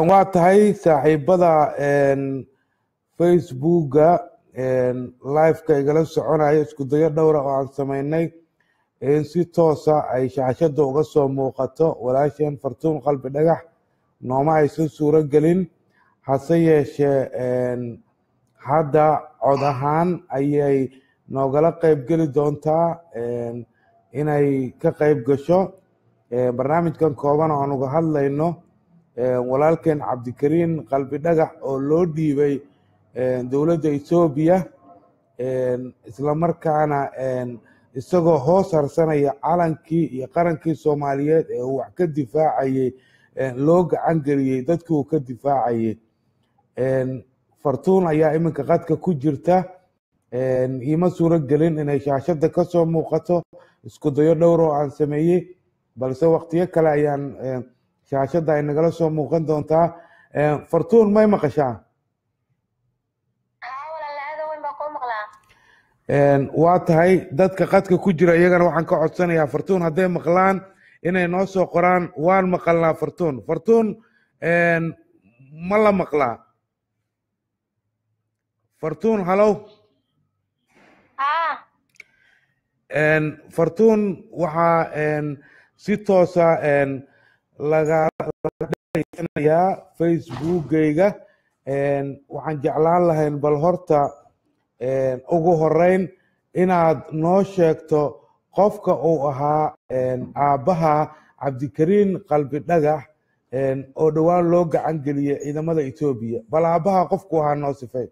Waa tahay saaxiibada Facebooka liveka igala soconaya, isku dayo dhowra oo aan samaynay in si toosa ay shaashadda uga soo muuqato walaasheen Fartuun Qalbi Dhagax nooma aysan suuro gelin. Hase yeeshee hadda cod ahaan ayay noogala qayb geli doontaa inay ka qayb gasho barnaamijkan kooban oo aan uga hadlayno walaalkeen Cabdikariin Qalbi Dhagax oo loo dhiibay dowladda Etoobiya, isla markaana isagoo hoos harsanaya calankii iyo qarankii Soomaaliyeed ee uu wax ka difaacayey loo gacan geliyey dadkii uu ka difaacayey. Fartuun ayaa iminka qadka ku jirta. Iima suuro gelin inay shaashadda ka soo muuqato isku dayo dhowr oo aan sameeyey, balse waqtiyo kale ayaan shaashadda ay nagala soo muuqan doontaa. Fartuun, may maqashaa? Haa walaal, aada weyn baan kuu maqlaa. Waa tahay, dadka qadka ku jira iyagana waxaan ka codsanayaa Fartuun hadday maqlaan inay noo soo qoraan "waan maqalnaa Fartuun". Fartuun, ma la maqlaa Fartuun? Halow? Haa. Fartuun, waxaa si toosa laga dhegeysanayaa Facebookgayga. Waxaan jeclaan lahayn bal horta ugu horeyn inaad noo sheegto qofka uu ahaa aabbaha Cabdikariin Qalbi Dhagax oo dhowaan loo gacan geliyey ciidamada Etoobiya. Bal aabbaha qofku ahaa noo sifay.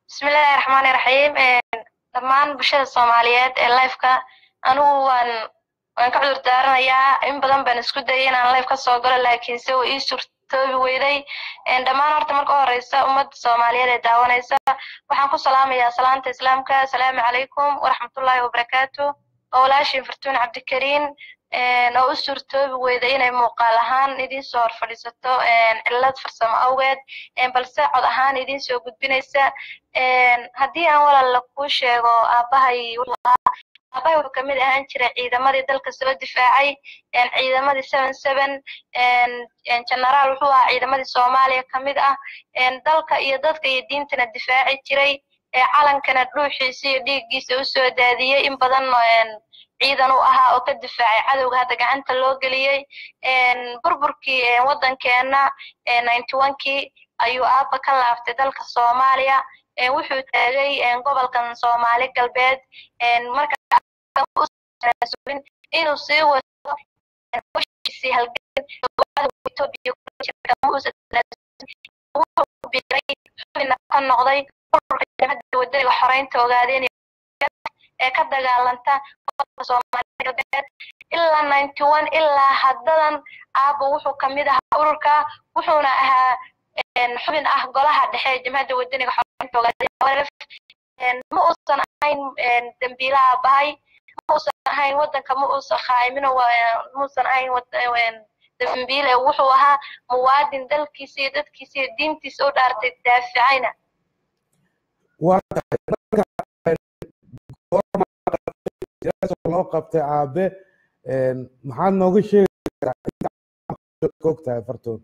Bismillaahi raxmaani raxiim. Dhammaan bulshada Soomaaliyeed ee liveka, anigu waan ka cudur daaranayaa. In badan baan isku dayay inaan live ka soo galo, laakiinse way ii suurtoobi weyday. Dhammaan horta marka u horeysa ummadda Soomaaliyeed ee daawanaysa waxaan ku salaamayaa salaanta Islaamka: asalaamu calaykum waraxmatullaahi wabarakaatu. Oo walaashiin Fartuun Cabdikariin oo u suurtoobi weyday inay muuqaal ahaan idiin soo hor fadhiisato cillad farsamo awgeed, balse cod ahaan idiin soo gudbinaysa. Haddii aan walaala kuu sheego, aabbahay wuxuu ahaa, aabbahay wuxuu kamid ahaan jiray ciidamadii dalka soo difaacay, ciidamadii 77. Generaal wuxuu ahaa ciidamadii Soomaaliya kamid ah, dalka iyo dadka iyo diintana difaaci jiray, calankana dhuuxiisa iyo dhiiggiisa usoo daadiyey. In badan ciidan u ahaa oo ka difaacay cadowga hadda gacanta loo geliyey. Burburkii waddankeena 91-kii ayuu aabba ka laaftay dalka Soomaaliya. Wuxuu taagay gobolkan Soomaali Galbeed marka inuu sii wato hawshiisii halgan cadowga Etoobiya wuxuu biiray, xubina ka noqday ururka Jabhadda Wadaniga Xoreynta Ogaadeen ee ka dagaalanta gobolka Soomaali Galbeed. Ilaa 91 ilaa haddadan aabba wuxuu kamid ahaa ururka, wuxuuna ahaa xubin ah golaha dhexe ee Jabhadda Wadaniga Xoreynta Ogaadeen. Ma uusan ahayn dambiila aabahay, ma uusan ahayn waddanka, ma uusan khaaimino, muusan ahayn dambiile. Wuxuu ahaa muwaadin dalkiisa iyo dadkiisa iyo diintiisa u dhaartay, daaficayna. Waa tahay, marka goorma loo qabtay aabe? Maxaad nooga sheegi kartaa og tahay, Fartuun?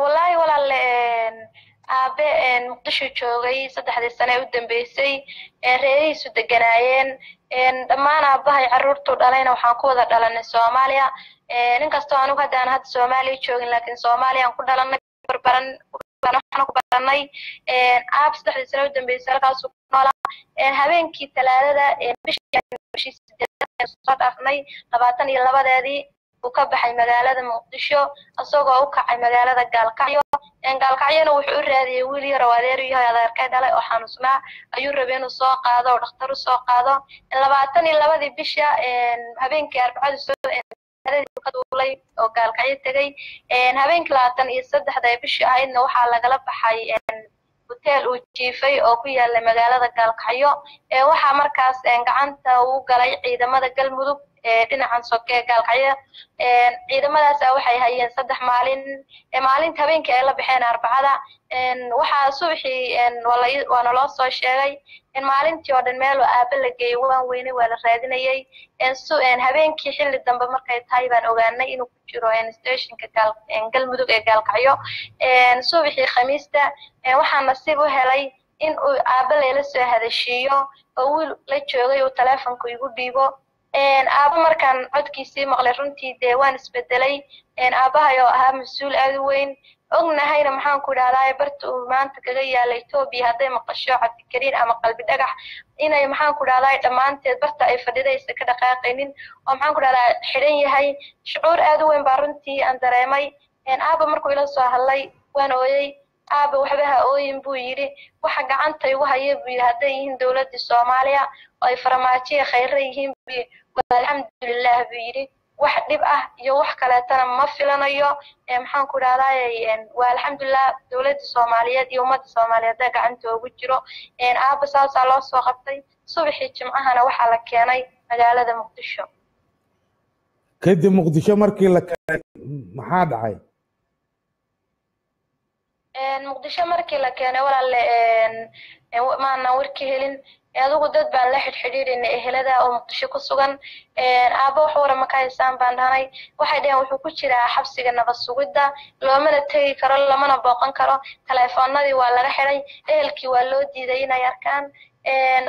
Wallaahi walaal, aabe Muqdisho joogay 3dii sane ee u dambeysay, reerihiisu deganaayeen. Dhammaan aabbahay carruurtuu dhalayna waxaan ku wada dhalanay Soomaaliya. Inkastoo anigu hadda aan hadda Soomaaliya joogin, laakiin Soomaaliya aan ku dhalanay, barbaran waxaana ku baranay. Aab 3dii sane u dambeysay halkaasuu ku noolaa. Habeenkii Talaadada bishii 8aad soo dhaafnay 22-deedii uu ka baxay magaalada Muqdisho isagoo u kacay magaalada Gaalkacyo. Gaalkacyona wuxuu u raadiyey wiil yar oo adeer u yahay, adeerkay dhalay oo xanuusnaa ayuu rabay inuu soo qaado oo dhakhtar u soo qaado. 22-dii bisha, habeenkii Arbacadu soo ka duulay oo Gaalkacyo tegay. Habeenkii 23-da ee bishii ahaydna waxaa lagala baxay hoteel uu jiifay oo ku yaala magaalada Gaalkacyo. Waxaa markaas gacanta uu galay ciidamada Galmudug. ee dhinacan soke Gaalkacyo. Ciidamadaasa waxay hayeen 3 maalin. Maalinta habeenkii ay la baxeen Arbacada, waxaa subaxii waana loo soo sheegay in maalintii oo dhan meel oo aaba la geeyey waan weynay, waa la raadinayay. Habeenkii xilli dambe markay tahay baan ogaanay inuu ku jiro stationka Galmudug ee Gaalkacyo. Subaxii Khamiista waxaa nasiib u helay in uu aaba layla soo hadashiiyo oo wiil la joogay uu taleefonka igu dhiibo. Aaba markaan codkiisii maqlay, runtii dee waan isbedelay. Aabahay oo ahaa mas-uul aad u weyn, ognahayna maxaan ku idhahdaa barta uu maanta kaga yaala Etoobiya, hadday maqasho Cabdikariin ama Qalbi Dhagax inay maxaan ku idhahdaa dhammaanteed barta ay fadhidaysa ka dhaqaaqaynin oo maxaan ku idhahdaa xidhan yahay. Shucuur aad u weyn baa runtii aan dareemay. Aaba markuu ila soo hadlay waan ooyey. Aaba waxba ha ooyin buu yidhi, waxa gacanta igu haya buu yidhi hadday yihiin dowladdii Soomaaliya oo ay Farmaajiya Khayre yihiin buu yidhi, waa alxamdulilah buu yidhi, wax dhib ah iyo wax kaleetana ma filanayo. Maxaan ku idhahdaa, waa alxamdulilah dowladda Soomaaliyeed iyo ummadda Soomaaliyeed haddaa gacanta ugu jiro. Aaba saasaa loo soo qabtay. Subaxii Jimcahana waxaa la keenay magaalada Muqdisho. Kadib Muqdisho markii la keenay maxaa dhacay? Muqdisho markii la keenay, walaalle, maanaan warki helin. Adigu dad baan la xidhxidhiidhinay ehelada oo Muqdisho ku sugan. Aaba wax wara ma ka haysaan baan dhahnay. Waxay dhaheen wuxuu ku jiraa xabsiga nabad sugidda, loomana tegi karo, lamana booqan karo, taleefoonadii waa laga xidhay, ehelkii waa loo diiday inay arkaan.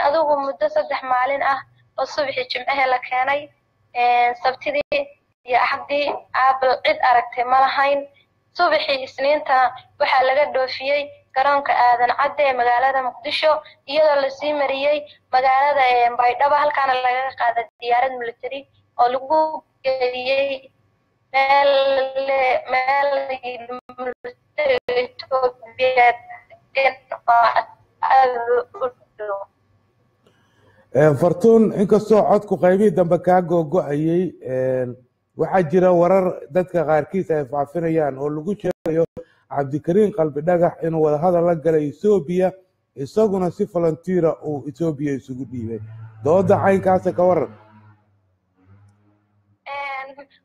Adigu muddo 3 maalin ah oo subaxii Jimcahee la keenay, Sabtidii iyo Axaddii aaba cid aragtay ma lahayn. Subaxii Isniintana waxaa laga dhoofiyey garoonka Aadan Cadde ee magaalada Muqdisho, iyadoo lasii mariyey magaalada Baydhabo, halkaana lagaga qaaday diyaarad military oo lagu geeyey meel meel military Etoobiya oo aad u dhow. Fartuun, inkastoo codku qaybihii dambe kaa googo-ayey, waxaa jira warar dadka qaarkiis ay faafinayaan oo lagu sheegayo Cabdikariin Qalbi Dhagax inuu wadahadal la galay Etoobiya, isaguna si volunteera uu Etoobiya isugu dhiibay. Dooda caynkaasa ka waran?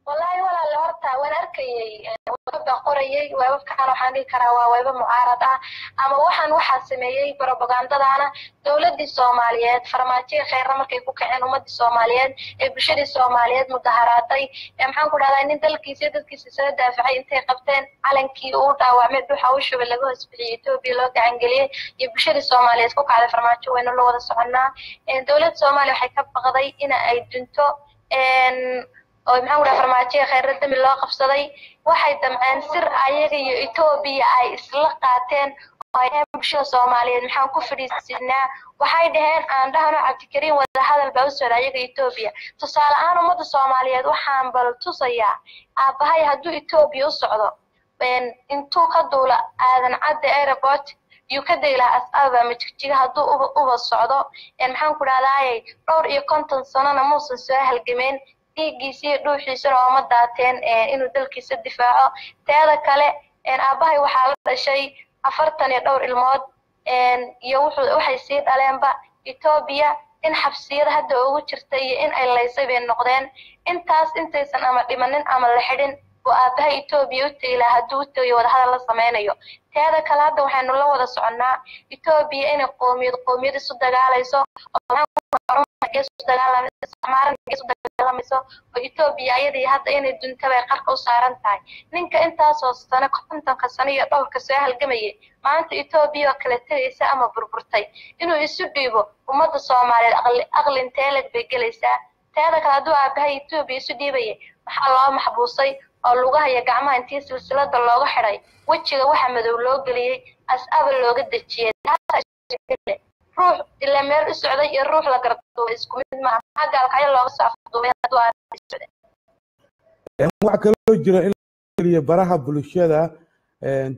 Wallaahi walaale, horta waan arkayey weba qorayey. Weebabkan waxaan dhihi karaa waa weeba mucaarad ah ama waxaan waxaa sameeyey propagandadana dowladdii Soomaaliyeed. Farmaajiya Kheyra markay ku kaceen ummadii Soomaaliyeed ee bulshadii Soomaaliyeed mudaharaaday ee maxaan ku dhahdaa nin dalkiisa iyo dadkiisa soo daafacay intay qabteen, calankii uu dhaawacmay dhuuxa u shubay, laga hoos bixiyey, Etoobiya loo gacangeliyey iyo bulshadii Soomaaliyeed ku kacday Farmaajo, waynu la wada soconnaa. Dowladda Soomaaliya waxay ka baqday in ay dunto oo maxaan ku dhaha Farmaajiya Kheyre dami loo qabsaday. Waxay damceen sir ayaga iyo Etoobiya ay isla qaateen oo ay dhaheen bulshada Soomaaliyeed maxaan ku fadhiisinaa. Waxay dhaheen aan dhahno Cabdikariin wadahadal baa u socda ayaga Etoobiya. Tusaale ahaan ummadda Soomaaliyeed waxaan bal tusayaa, aabbahay hadduu Etoobiya u socdo, intuu ka duula Aadan Cadde Airport yuu ka degi lahaa Asaba ama Jigjiga hadduu uba socdo? Maxaan ku dhahdaayey, dhowr iyo 50 sanona muusan soo halgameen, dhiiggiisa iyo dhuuxiisana ooma daateen inuu dalkiisa difaaco. Teeda kale, aabbahay waxaa la dhashay 40 iyo dhowr ilmood iyo wuxuu waxay sii dhaleenba. Etoobiya in xabsiyada hadda ugu jirta iyo in ay laysay bay noqdeen. Intaas intaysan ama dhimanin ama la xidhin buu aabbahay Etoobiya u tegi lahaa hadduu u tegayo wadahadal la sameynayo. Teeda kale, hadda waxaynu la wada soconnaa Etoobiya inay qoomiyad qoomiyad isu dagaalayso oo gees u dagaalamayso oo Etoobiya ayadii hadda inay dunta bay qarka u saaran tahay. Ninka intaasoo sano, 50-ka sano iyo dhowrka soo halgamayay, maanta Etoobiya oo kala tegaysa ama burburtay inuu isu dhiibo, ummadda Soomaaliyeed aqli aqli inteeleg bay gelaysaa? Teeda kale, hadduu aabahay Etoobiya isu dhiibayay, maxaa loo maxbuusay oo lugaha iyo gacmaha intii silsilada looga xidhay, wejiga waxa madow loo geliyey, as-aba looga dejiyey? Ruux ilaa meel u socday iyo ruux la garduubay isku mid maaha. Maxaa Gaalkacyo looga soo afduubay hadduu aabahay socday? Waxaa kaloo jira in la geliyo baraha bulshada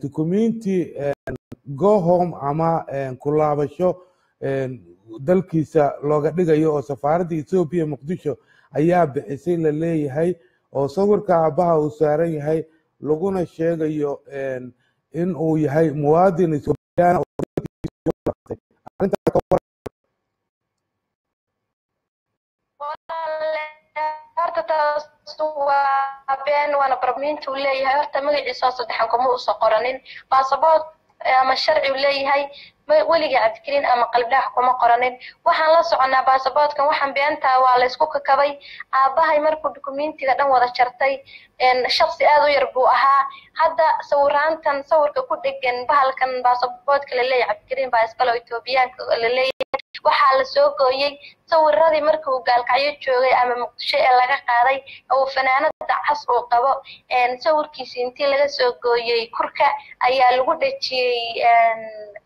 dukumenti go home ama ku laabasho dalkiisa looga dhigayo oo safaaradda Etoobiya Muqdisho ayaa bixisay la leeyahay, oo sawirka aabbaha uu saaran yahay, laguna sheegayo in uu yahay muwaadin Ethoobiyaana oo dalkiisa u laabtay. Arrintaa ka waran? Walaale, Waa been, waana barmiinta uu leeyahay. Horta magaciisa oo saddexan kuma uusan qoranin baasaboort ama sharci uu leeyahay weligii Cabdikariin ama Qalbidhagax kuma qoranin. Waxaan la soconaa baasaboortkan, waxaan beentaa waa laysku kakabay. Aabbahay markuu dukumentiga dhan wada jartay, shaksi aad u yar buu ahaa. Hadda sawiraantan sawirka ku dhegan bahalkan baasaboortka la leeyahay Cabdikariin baa iskale oo Etoobiyaanka la leeyahay, waxaa la soo gooyey sawiradii markii uu Gaalkacyo joogay ama Muqdisho ee laga qaaday oo fanaanada cas uu qabo. Sawirkiisi intii laga soo gooyey kurka ayaa lagu dhejiyey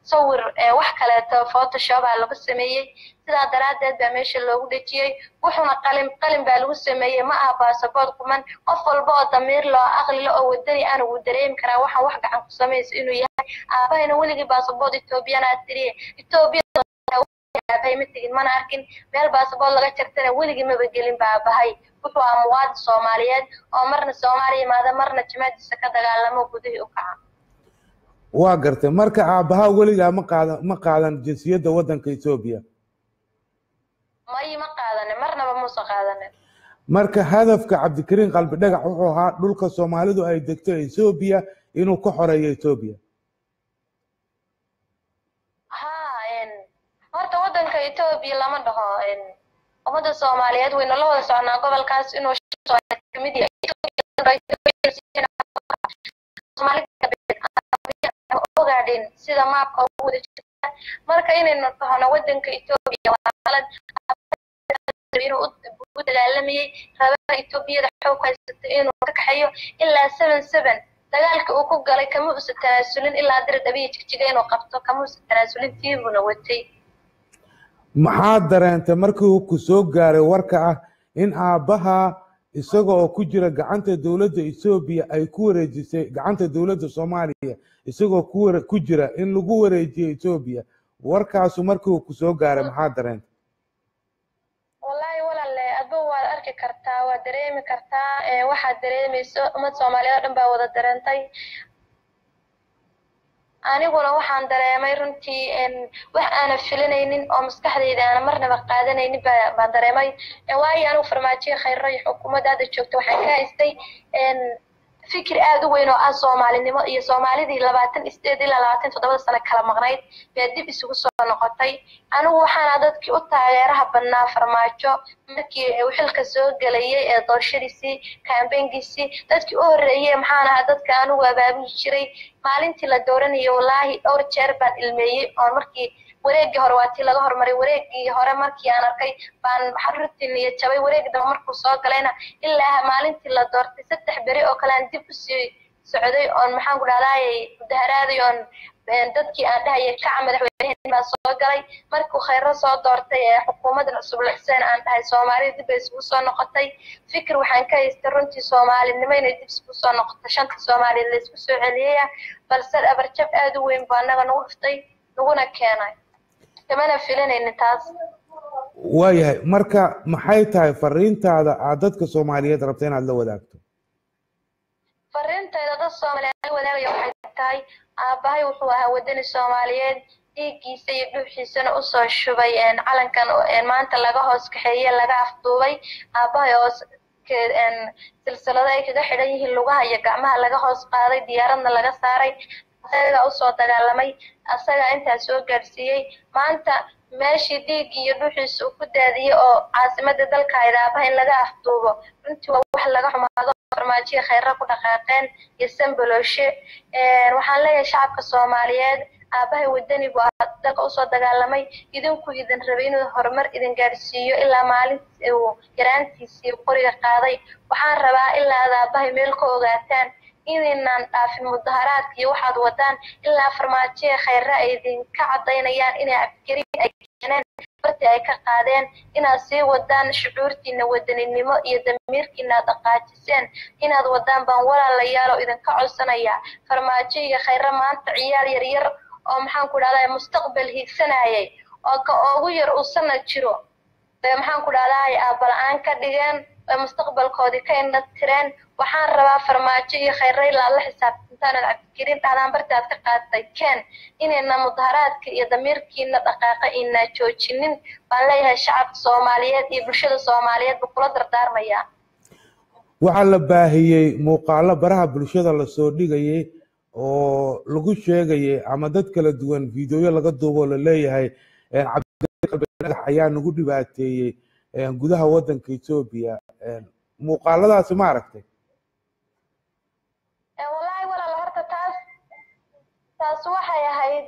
sawir wax kaleeto Photoshop aa lagu sameeyey, sidaa daraaddeed baa meesha loogu dhejiyey. Wuxuuna qalin qalin baa lagu sameeyey, ma aha baasaboort quman. Qof walba oo damiir loo aqli lo oo wadani ana wuu dareemi karaa waxaan wax gacan ku samaysa inuu yahay. Aabahayna weligii baasaboort Etoobiyana tiri Etoobiya aabahay ma tegin, mana arkin meel baasaboort laga jartana weligii maba gelin ba. Aabahay wuxuu ahaa muwaadin Soomaaliyeed oo marna Soomaaliya imaada, marna jimaadiisa ka dagaalamo gudihii u kaca. Waa gartay. Marka aabbaha weligaa ma qaadan jinsiyadda waddanka Etoobiya? May, ma qaadanin, marnaba muusan qaadanin. Marka hadafka Cabdikariin Qalbi Dhagax wuxuu ahaa dhulka Soomaalidu ay degto Etoobiya inuu ka xoreeyo Etoobiya. Ha, horta waddanka Etoobiya lama dhaho. Ummadda Soomaaliyeed waynu la wada soconaa gobolkaas inuu kamid yahay Soomaali ogaadhin sida maabka ugu wada jirta. Marka inaynu dhahno waddanka Etoobiya waa qalad. Inuu u dagaalamayay rabaa Etoobiyada xoog haysata inuu ka kaxeeyo ilaa 77 dagaalka uu ku galay kama uusan tanaasulin, ilaa Dir Dhabiya Jigjiga inuu qabto kama uusan tanaasulin, tiibuna watay. Maxaad dareentay markii uu ku soo gaaray warka ah in aabbaha isaga oo ku jira gacanta dowladda Etoobiya ay ku wareejisay gacanta dowladda Soomaaliya, isagoo ku jira in lagu wareejiyo Etoobiya? Warkaasu markii uu ku soo gaaray maxaad dareentay? Wallaahi walaale, adba waad arki kartaa, waad dareemi kartaa. Waxaad dareemayso ummad Soomaaliyeed oo dhan baa wada dareentay. Aniguna waxaan dareemay runtii wax aanan filanaynin oo maskaxdayda aanan marnaba qaadanaynin baan dareemay. Waayo anigu Farmaajiyo Khayro iyo xukuumadda hadda joogta waxaan ka haystay fikir aad u weyn oo ah Soomaalinimo iyo Soomaalidii 28 ilaa 27-da sano kala maqnayd baa dib isugu soo noqotay. Anigu waxaana dadkii u taageeraha badnaa Farmaajo markii uu xilka soo gelayay ee doorashadiisii, kaambeynkiisii, dadkii u horreeyey maxaan ahaa dadka anigu abaabuli jiray maalintii la dooranayay. Wallaahi dhowr jeer baan ilmeeyey oo markii wareeggii hore waa tii laga hormaray, wareeggii hore markii aan arkay baan runtii niyad jabay. Wareeg dambe markuu soo galayna ilaa maalintii la doortay 3 beri oo kale aan dib usii socday oon maxaan ku dhahdaayay mudaharaaday oon dadkii aan dhahayay kaca, madaxweynaha baa soo galay. Markuu Khayro soo doortay ee xukuumaddan cusub la xuseen aan dhahay Soomaalida dib bay isugu soo noqotay. Fikir waxaan ka haystay runtii Soomaalinimo inay dib isugu soo noqotay, shanta Soomaaliyeed la isku soo celiyaya, balse abarjab aad u weyn baa annaga nagu dhuftay naguna keenay, kamana filanaynin taas. Waayahay. Marka maxay tahay fariintaada aad dadka Soomaaliyeed rabta inaad la wadaagto? Fariintayda dad Soomaaliyeed la wadaagaya waxay tahay aabbahay wuxuu ahaa wadani Soomaaliyeed, dhiiggiisa iyo dhuuxiisana usoo shubay calankan maanta laga hoos kaxeeye, laga afduubay. Aabbahay oo silsilado ay kaga xidhan yihiin lugaha iyo gacmaha laga hoos qaaday, diyaaradna laga saaray, asagaa usoo dagaalamay, asagaa intaa soo gaadhsiiyey. Maanta meeshii dhiiggii iyo dhuuxiisa uu ku daadiyey oo caasimada dalka ahayd aabaha in laga afduubo runtii waa wax laga xumaado. Farmaajiya Khayra ku dhaqaaqeen iyo Sambalooshe. Waxaan leeyahay shacabka Soomaaliyeed, aabahay wadani buu ahaa, dalka usoo dagaalamay, idinku idin rabay inuu horumar idin gaadhsiiyo ilaa maalintii uu yaraantiisii qoriga qaaday. Waxaan rabaa ilaa aad aabahay meel ka ogaataan inaynan dhaafin mudaharaadka iyo waxaad wadaan ilaa Farmaajiya Khayre ay idinka caddaynayaan inay Cabdikariin ay keeneen bartii ay ka qaadeen, inaad sii wadaan shucuurtiina wadaninimo iyo damiirkiina aad dhaqaajiseen inaad wadaan baan walaalayaal oo idinka codsanayaa. Farmaajo iyo Khayre maanta ciyaal yaryar oo maxaan ku dhahdaa mustaqbal hiigsanayay oo ka ugu yar uu sanad jiro bay maxaan ku dhahdaa aabala-aan ka dhigeen, bay mustaqbalkoodii ka indha tireen. Waxaan rabaa Farmaajo iyo Khayre ilaa la xisaabtantaan ood Cabdikariin dhahdaan bartaad ka qaadatay keen, inayna mudaharaadka iyo damiirkiina dhaqaaqa inaa joojinin baan leeyahay shacabka Soomaaliyeed iyo bulshada Soomaaliyeed buu kula dardaarmayaa. Waxaa la baahiyey muuqaalo baraha bulshada lasoo dhigayay oo lagu sheegayay ama dad kala duwan fiidiyoyo laga duubo la leeyahay Cabdikariin Qalbi Dhagax ayaa nagu dhibaateeyey gudaha waddanka Etoobiya. Muuqaaladaasi ma aragtay? Wallaahi walaal, horta taas waxay ahayd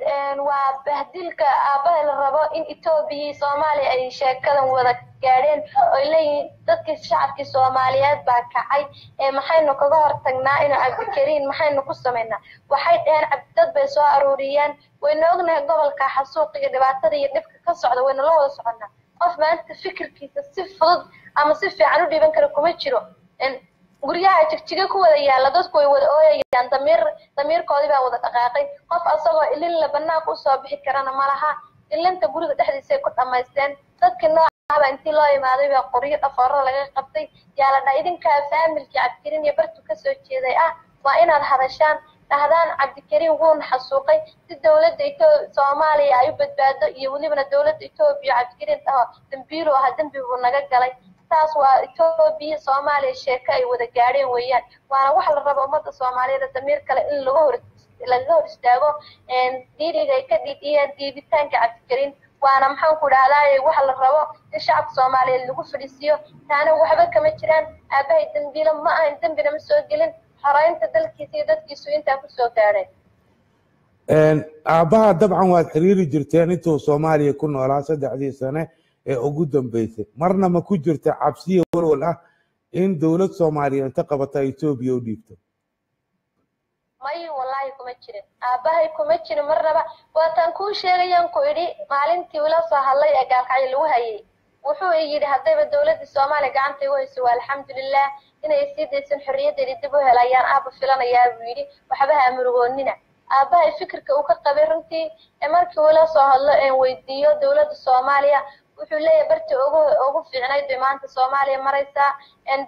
waa bahdilka aabbahay la rabo in Etoobiya iyo Soomaaliya ay sheekadan wada gaadheen oy leeyihiin dadkii shacabkii Soomaaliyeed baa kacay ee maxaynu kaga hortagnaa inuu Cabdikariin, maxaynu ku samaynaa? Waxay dhaheen dad bay soo aruuriyeen. Waynu ognahay gobolka xasuuqa iyo dhibaatada iyo dhibka ka socda, waynu la wada soconnaa. Qof maanta fikirkiisa si fudud ama si fiican u dhiiban kara kuma jiro. Guryaha Jigjiga ku wada yaalla dadku way wada ooyayaan, damiirkoodii baa wada dhaqaaqay. Qof asagoo ilin la banaanka usoo bixi karana ma laha, ilinta guriga dhexdiisay ku dhammaysteen. Dadkii noocaaba intii loo imaaday baa qoryo dhafoorada laga qabtay, yaa la dhaha idinkaa faamilkii Cabdikariin iyo bartu kasoo jeeday ah, waa inaad hadashaan, dhahdaan Cabdikariin wuuna xasuuqay, si dowladda Soomaaliya ay u badbaado iyo welibana dowladda Etoobiya Cabdikariin dhaho dambiilu ahaa, dembi buu naga galay. Taas waa Etoobiya Soomaaliya sheeko ay wada gaadheen weeyaan, waana waxa la rabo ummadda Soomaaliyeed damiir kale in lagaga hor istaago dhiiriga ay ka dhiidhiyeen dhiibitaanka Cabdikariin. Waana maxaan ku dhahdaay waxa la rabo in shacabka Soomaaliyeed lagu fadhiisiiyo. Taana waxba kama jiraan, aabahay dembiilo ma ahayn, dembina ma soo gelin, xoreynta dalkiisa iyo dadkiisu intaa kusoo gaadhay. Aabbaha dabcan waad xiriiri jirteen intuu Soomaaliya ku noolaa 3dii sane ee ugu dambeysay. Marna ma ku jirta cabsiya walwal ah in dowlad Soomaaliya inta qabata Etoobiya u dhiibto? May, wallaahi kuma jirin, aabbahay kuma jirin marnaba. Waataan kuu sheegayaan ku idhi, maalintii ula soo hadlay ee Gaalkacyo lagu hayay, wuxuu i yidhi haddayba dowladda Soomaaliya gacanta igu hayso waa alxamdulilah, inay sii daysan xorriyaddeedii dib u helayaan aabba filanayaa buu yidhi, waxba ha murugoonina. Aabbahay fikirka uu ka qabay runtii markii ula soo hadlo een weydiiyo dowladda Soomaaliya, wuxuu leeyahay bartii ugu fiicnayd bay maanta Soomaaliya maraysaa,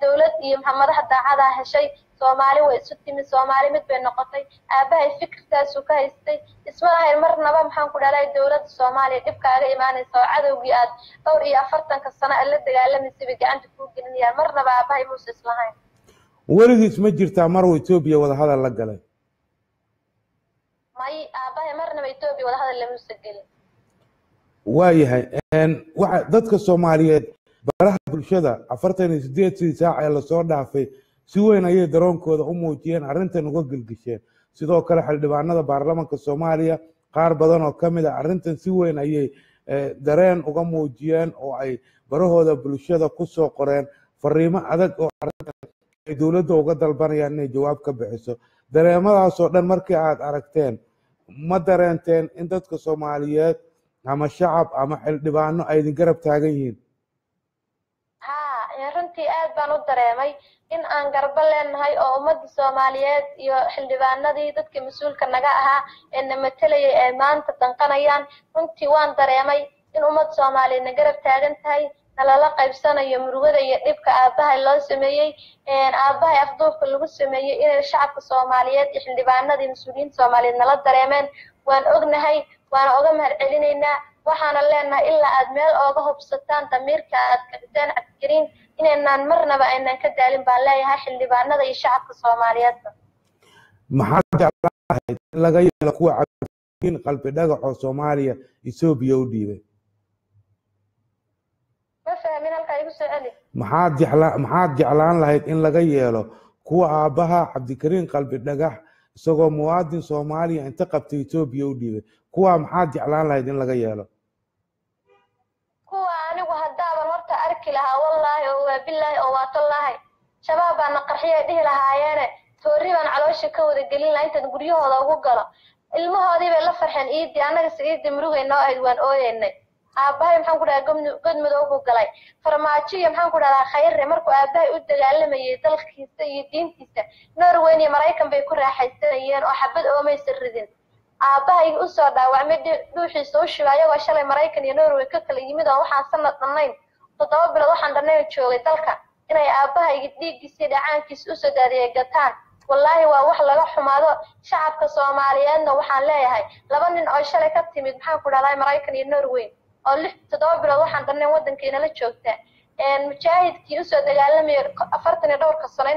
dowlad iyo madax daacadaa heshay, Soomaali way isu timi, Soomaali mid bay noqotay. Aabbahay fikirkaasuu ka haystay, isma lahayn marnaba maxaan ku dhalay dowladda Soomaaliya dhibkaaga imaanaysa oo cadowgii aad dhowr iyo 40ka sano aad la dagaalamaysay bay gacanta kuu gelinayaan. Marnaba aabbahay muuse islahayn. Weligiis ma jirtaa maruu Etoobiya wadahadal la galay? May, aabbahay marnaba Etoobiya wadahadal lamuusa gelin. Waayahay, waxa dadka Soomaaliyeed baraha bulshada 48dii saac ee lasoo dhaafay si weyn ayay daroonkooda u muujiyeen, arrintan uga gelgisheen. Sidoo kale xildhibaanada baarlamanka Soomaaliya qaar badan oo ka mid a arrintan si weyn ayay dareen uga muujiyeen oo ay barahooda bulshada kusoo qoreen fariimo adag oo arrintan ay dowladda uga dalbanayaan inay jawaab ka bixiso. Dareemadaasoo dhan markii aad aragteen, ma dareenteen in dadka Soomaaliyeed ama shacab ama xildhibaano ay idin garab taagan yihiin? Haa, runtii aad baan u dareemay in aan garbo leenahay oo ummadda Soomaaliyeed iyo xildhibaanadii dadka mas-uulka naga ahaa ee na matalayay ay maanta danqanayaan. Runtii waan dareemay in ummadda Soomaaliyeed na garab taagan tahay, nalala qaybsanayo murugada iyo dhibka aabbahay loo sameeyey, aabbahay afduubka lagu sameeyey, inay shacabka Soomaaliyeed iyo xildhibaanadii mas-uuliyiinta Soomaaliyeed nala dareemeen. Waan ognahay, waana oga mahad celinaynaa, waxaana leenahay ilaa aad meel ooga hubsataan damiirka aad kicdeen Cabdikariin inaynaan marnaba aynaan ka daalin baan leeyahay xildhibaanada iyo shacabka Soomaaliyeedba. Maxaad jeclaan lahayd in laga yeelo kuwa Cabdikariin Qalbi Dhagax oo Soomaaliya Etoobiya u dhiibay? Ma fahmin, halkaa igu soo celi. Maxaad jeclaan lahayd in laga yeelo kuwa aabbaha Cabdikariin Qalbi Dhagax isagoo muwaadin Soomaaliya inta qabtay Etoobiya u dhiibay, kuwa maxaad jeclaan lahayd in laga yeelo? Kuwa anigu haddaaban horta arki lahaa, wallaahi oo waa bilaahi oo waa tallaahi, shabaab baana qarxiyay dhihi lahaayeene, toorri baan caloosha ka wada gelin lahaa intaan guryahooda ugu galo. Ilmahoodii bay la farxeen iidii, annagase iidii murugay noo ahayd, waan ooyeynay. Aabbahay maxaan ku dhahaa godmadow buu galay. Farmaajo iyo maxaan ku dhahdaa Khayre markuu aabbahay u dagaalamayay dalkiisa iyo diintiisa, Norweyn iyo Maraykan bay ku raaxaysanayeen oo xabad oomaysa ridin. Aabbahay usoo dhaawacmay dhuuxiisa u shubay ayagoo shalay Maraykan iyo Norway ka kala yimid oo waxaan sanad dhannayn, 7 bilood waxaan dhannayn joogay dalka, inay aabbahayga dhiiggiisa iyo dhacaankiisa usoo daadiyay gataan, wallaahi waa wax laga xumaado. Shacabka Soomaaliyeedna waxaan leeyahay laba nin oo shalay ka timid maxaan ku dhahdaa Maraykan iyo Norway oo 6 7 bilood waxaan dhannayn waddanka inala joogta, mujaahidkii usoo dagaalamayay 40 iyo dhowrka sano.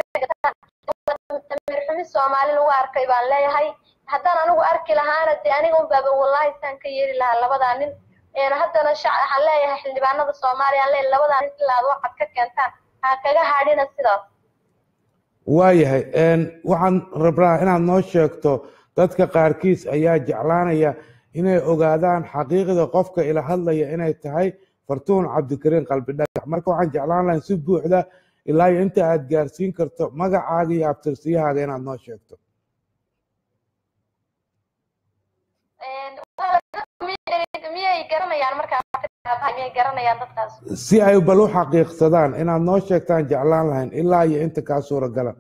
Nin Soomaali lagu arkay baan leeyahay. Haddaan anigu arki lahaana dee aniga unbaaba wallaahi saan ka yeeli lahaa labadaa nin. Haddana waxaan leeyahay xildhibaanada Soomaaliya aan leeyahay, labadaa nin ilaa aad waxaad ka keentaan ha kaga hadhina sidaas. Waayahay, waxaan rabnaa inaad noo sheegto, dadka qaarkiis ayaa jeclaanaya inay ogaadaan xaqiiqda qofka ila hadlaya inay tahay Fartuun Cabdikariin Qalbi Dhagax. Marka waxaan jeclaan lahayn si buuxda ilaa iyo inta aad gaarsiin karto magacaaga iyo abtirsiyahaaga inaad noo sheegto. Miyay garanayaan markaa? Miyay garanayaan dadkaas? Si ay bal u xaqiiqsadaan inaad noo sheegtaan jeclaan lahayn ilaa iyo inta kaa suuragala.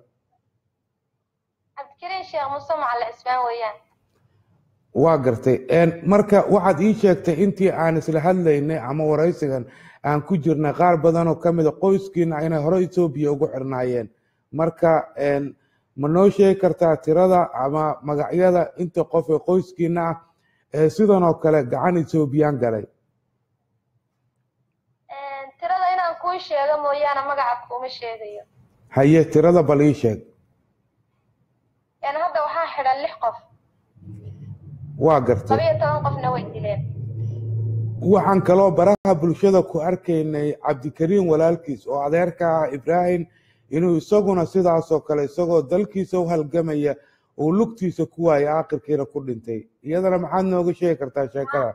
Cabdikariin Sheekh Muuse Macalin Cismaan weeyaan. Waa gartay. Marka waxaad ii sheegtay intii aan isla hadlaynay ama waraysigan aan ku jirnay qaar badan oo kamid a qoyskiina inay hore Etoobiya ugu xirnaayeen. Marka ma noo sheegi kartaa tirada ama magacyada inta qof ee qoyskiina ah ee sidan oo kale gacan Etoobiyaan galay? Tirada inaan kuu sheego mooyaane magaca kuuma sheegayo. Haye, tirada bal ii sheeg. Hadda waxaa xidhan 6 qof. Waa gartay. 12 qofna way dileen. Waxaan kaloo baraha bulshada ku arkaynay Cabdikariin walaalkiis oo adeerka ah Ibraahim inuu isaguna sidaasoo kale isagoo dalkiisa u halgamaya uu lugtiisa ku waayay, aakhirkiina ku dhintay. Iyadana maxaad nooga sheegi kartaa sheekada?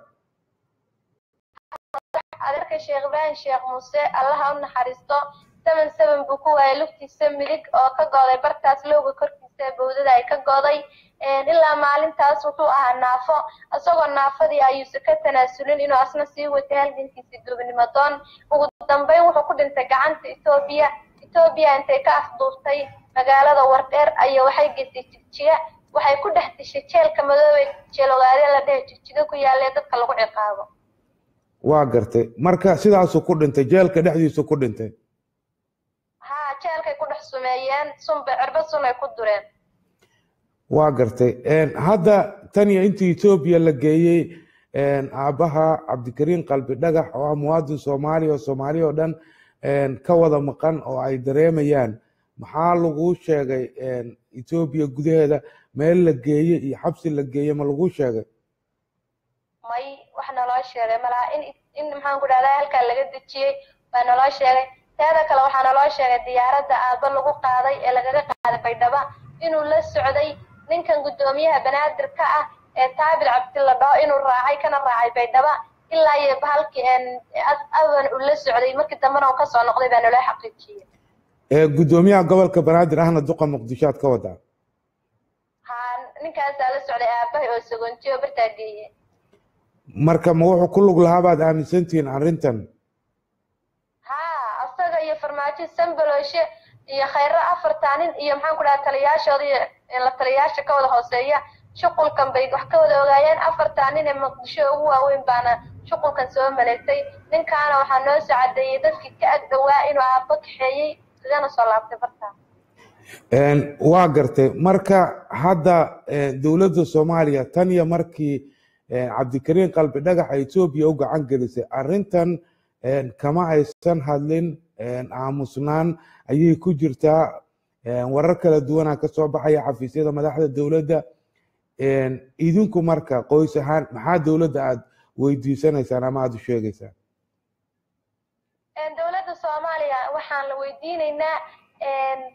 Adeerka Sheekh Ibraahim Sheekh Muuse, Allaha u naxariisto, 7-7 buu ku waayay lugtiisa midig oo ka go'day bartaas lowga korkiisa, bowdada ay ka go'day. Ilaa maalintaas wuxuu ahaa naafo. Isagoo naafadii ayuusa ka tanaasulin inuu asna sii watay halgankiisii duubnimo doon. Ugu dambeyn wuxuu ku dhintay gacanta Etoobiya. Etoobiya intay ka afduubtay magaalada Wardheer ayaa waxay geysay Jigjiga, waxay ku dhex dishay jeelka madoobe, jeel ogaadeen la dhehe Jigjiga ku yaalee dadka lagu ciqaabo. Waa gartay. Marka sidaasuu ku dhintay, jeelka dhexdiisu ku dhintay? Haa, jeelkay ku dhex sumeeyeen, sunba cirba sun ay ku dureen. Waa gartay. Hadda tan iyo intii Etoobiya la geeyey aabbaha Cabdikariin Qalbi Dhagax oo ah muwaadin Soomaaliya oo Soomaaliya oo dhan ka wada maqan oo ay dareemayaan, maxaa laguu sheegay? Etoobiya gudaheeda meel la geeyey iyo xabsi la geeyey ma laguu sheegay? May, wax naloo sheegay malaha. In maxaan ku dhahdaa halkaa laga dejiyey baa naloo sheegay. Teeda kale waxaa naloo sheegay diyaaradda aabba lagu qaaday ee lagaga qaaday Baydhaba inuu la socday ninkan guddoomiyaha Banaadir ka ah ee Taabil Cabdi la dhaho, inuu raacay kana raacay Baydhaba ilaa iyo bahalkii aban uu la socday, markii dambena uu kasoo noqday baa naloo xaqiijiyey. Guddoomiyaha gobolka Banaadir ahna duqa Muqdisho aad ka wadaa? Haa, ninkaasaa la socday aabahay oo sagoontiyo bartaa geeye. Marka ma wuxuu ku lug lahaa baad aaminsantihiin arrintan? Haa, asaga iyo Farmaajo, Sambalooshe iyo Khayro, afartaa nin iyo maxaan ku dhaha taliyaashooda iyo la taliyaasha ka wada hooseeya shuqulkan bay wax ka wada ogaayeen. Afartaa nin ee Muqdisho ugu waaweyn baana shuqulkan soo maleegtay. Ninkaana waxaa noo soo cadeeyey dadkii ka ag dhowaa inuu aabbo kaxeeyey kagana soo laabtay bartaa. Waa gartay. Marka hadda dowladda Soomaaliya tan iyo markii Cabdikariin Qalbi Dhagax ay Etoobiya u gacan gelisay arrintan kama aysan hadlin, aamusnaan ayay ku jirtaa. Warar kala duwanaa ka soo baxaya xafiisyada madaxda dowladda. Idinku marka qoys ahaan maxaa dowladda aad weydiisanaysaan ama aada u sheegaysaan? Dowladda Soomaaliya waxaan la weydiinaynaa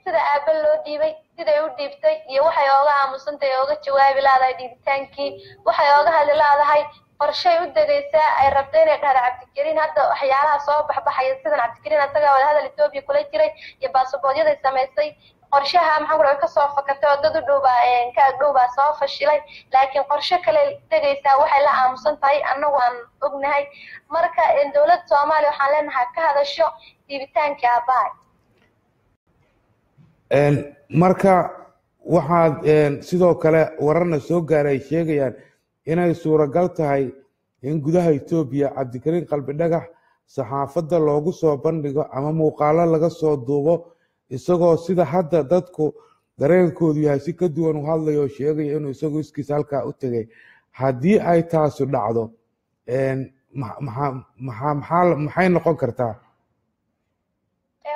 sida aabba loo dhiibay, siday u dhiibtay iyo waxay ooga aamusantahay, ooga jawaabi laadahay dhiibitaankii, waxay ooga hadli laadahay, qorshay u degaysaa ay rabto inay dhahda Cabdikariin. Hadda waxyaalaha soo baxbaxaya sidan Cabdikariin asagaa wada hadal Etoobiya kula jiray iyo baasabooryaday samaysay, qorshaha maxaan ku dhahay kasoo fakatay oo dad u dhowbaa ka agdhowbaa soo fashilay, laakiin qorshe kale degaysaa waxay la aamusan tahay annagu aan ognahay. Marka dowladda Soomaaliya waxaan leenahay ka hadasho dhiibitaankii aabbahay. Marka waxaad sidoo kale wararna soo gaaray ay sheegayaan inay suuragal tahay in gudaha Etoobiya Cabdikariin Qalbi Dhagax saxaafadda loogu soo bandhigo ama muuqaalo laga soo duubo isagoo sida hadda dadku dareenkoodu yahay si ka duwan u hadlayo oo sheegaya inuu isagu iskiis halkaa u tegay. Haddii ay taasu dhacdo maxay noqon kartaa?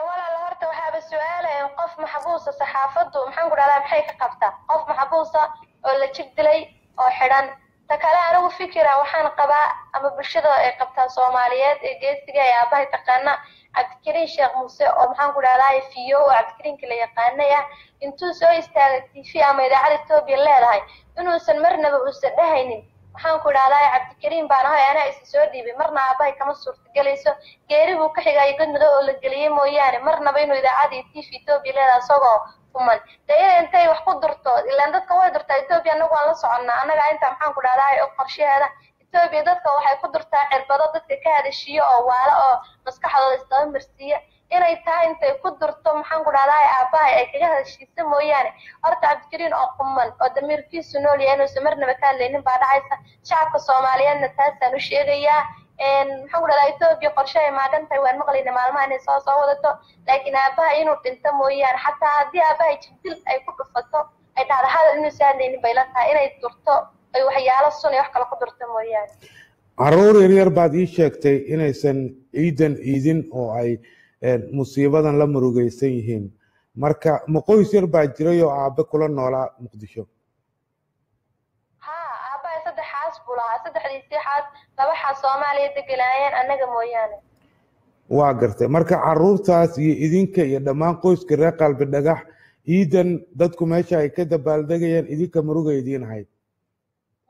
Walaal, horta waxaaba su-aala Qof maxbuusa saxaafaddu, maxaan ku dhahdaa, maxay ka qabtaa qof maxbuusa oo la jir dilay oo xidhan? Ta kale, anigu fikira waxaan qabaa ama bulshada ay qabtaa Soomaaliyeed ee geesiga ee aabahay taqaana, Cabdikariin Sheekh Muuse oo, maxaan ku dhahdaa, fiyo oo Cabdikariinka la yaqaanay ah, intuu soo istaagay TV ama idaacada Etoobiya leedahay, inuusan marnaba uusan dhahaynin, maxaan ku dhahdaa, "Cabdikariin baan ahay, anaa isi soo dhiibay." Marna aabahay kama suurtagelayso. Geeri buu ka xigaayo, god madow oo la geliyey mooyaane, marnaba inuu idaacada iyo TV Etoobiya leedahay isagoo kuman dee ina intay wax ku durto. Ilaan dadka way durtaa Etoobiya, annagu waan la soconnaa. Annaga inta, maxaan ku dhahdaa, og qorshaheeda. Etoobiya dadka waxay ku durtaa cirbado dadka ka hadashiyo oo waalo oo maskaxdooda isdaba marsiiya. Inay tahay intay ku durto, maxaan ku dhahdaa, aabbahay ay kaga hadashiisa mooyaane, horta Cabdikariin oo quman oo damiirkiisu nool yahay inuusan marnaba ka hadlaynin baa dhacaysa. Shacabka Soomaaliyeedna taasaan u sheegayaa. Maxaan ku dhahdaa, Etoobiya qorshe ay maagan tahay waan maqlayna maalmaha inay soo wadato, laakiin aabbaha inuu dhinto mooyaane, xataa haddii aabbahay jirdil ay ku dhufato, ay dhahda hadal, inuusan hadlaynin bay la tahay. Inay durto ay waxyaalo sun iyo wax kale ku durto mooyaane. Caruur yaryar baad ii sheegtay inaysan ciidan iidin oo ay musiibadan la murugaysan yihiin. Marka ma qoys yar baa jiray oo aabe kula noolaa Muqdisho? Haa, aabbahay saddex xaas buu lahaa. Saddexdiisii xaas, laba xaas Soomaaliya deganaayeen, annaga mooyaane. Waa gartay. Marka caruurtaas iyo idinka iyo dhammaan qoyska reer Qalbi Dhagax, ciidan dadku meesha ay ka dabaaldegayeen, idinka muruga idiin ahayd?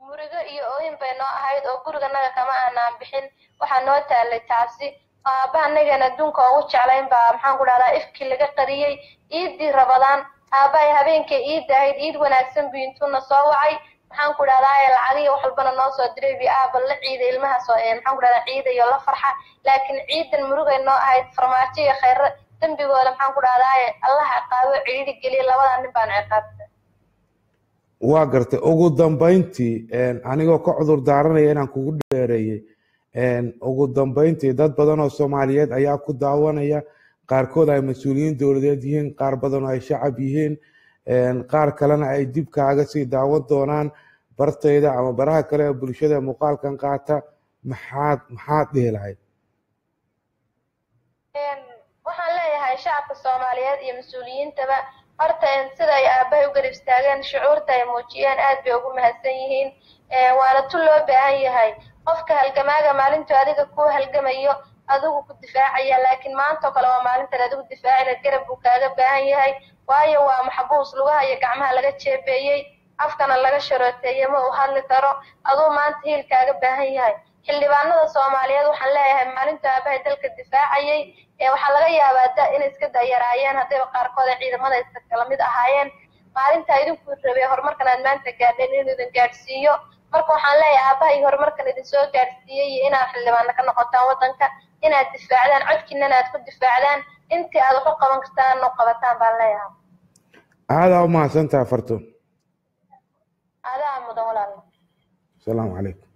Murigo iyo ooyin bay noo ahayd oo guriganaga kama aanaan bixin. Waxaa noo taalay taasi. Aabbaha annagan adduunka ugu jeclayn baa, maxaan ku dhahdaa, ifkii laga qariyey. Ciiddii Rabadaan, aabbahay habeenkay ciidda ahayd, "Ciid wanaagsan" buu intuuna soo wacay, maxaan ku dhahdaa, lacagiyo wax walbana noo soo diray bi aaba la ciiday ilmahaas oo, maxaan ku dhahdaa, ciidayo la farxa. Laakiin ciidan murugay noo ahayd. Farmaajo iyo Khayre dembigooda, maxaan ku dhahdaa, Allah ciqaabo, cidhiidhi geliya. Labadaa nin baan ciqaabta. Waa gartay. Ugu dambayntii, anigoo ka cudur daaranaya inaan kugu dheereeyey, ugu dambayntii, dad badan oo Soomaaliyeed ayaa ku daawanaya, qaarkood ay mas-uuliyiin dowladeed yihiin, qaar badan oo ay shacab yihiin, qaar kalena ay dib kaaga sii daawan doonaan bartayda ama baraha kale ee bulshada muuqaalkan qaata. Maxaad dhihi lahayd? Waxaan leeyahay shacabka Soomaaliyeed iyo mas-uuliyiintaba, horta sida ay aabbahay u garab istaageen, shucuurta ay muujiyeen, aad bay ugu mahadsan yihiin, waana tu loo baahan yahay. Qofka halgamaaga maalintuu adiga kuu halgamayo, adigu ku difaacaya, laakiin maantoo kale waa maalintan adigu difaacina, garab buu kaaga baahan yahay, waayo waa maxbuus lugaha iyo gacmaha laga jeebeeyey, afkana laga sharooteeyey, ma uu hadli karo. Aduu maanta hiil kaaga baahan yahay. Xildhibaanada Soomaaliyeed waxaan leeyahay, maalintuu aabahay dalka difaacayay ee waxaa laga yaabaa da inay iska dayaraayeen, haddayba qaarkood ay ciidamada iska kala mid ahaayeen, maalintaa idinku rabay horumarkan aad maanta gaadheen inuu idin gaadhsiiyo. Marka waxaan leeyahay, aabbahay horumarkan idin soo gaadhsiiyey iyo inaad xildhibaano ka noqotaan waddanka, inaad difaacdaan, codkiinana aad ku difaacdaan, intii aad wax u qaban kartaan u qabataan baan leeyahay. Aadaa u mahadsantaha, Fartuun. Adaa mudan, walaal. Asalaamu calaykum.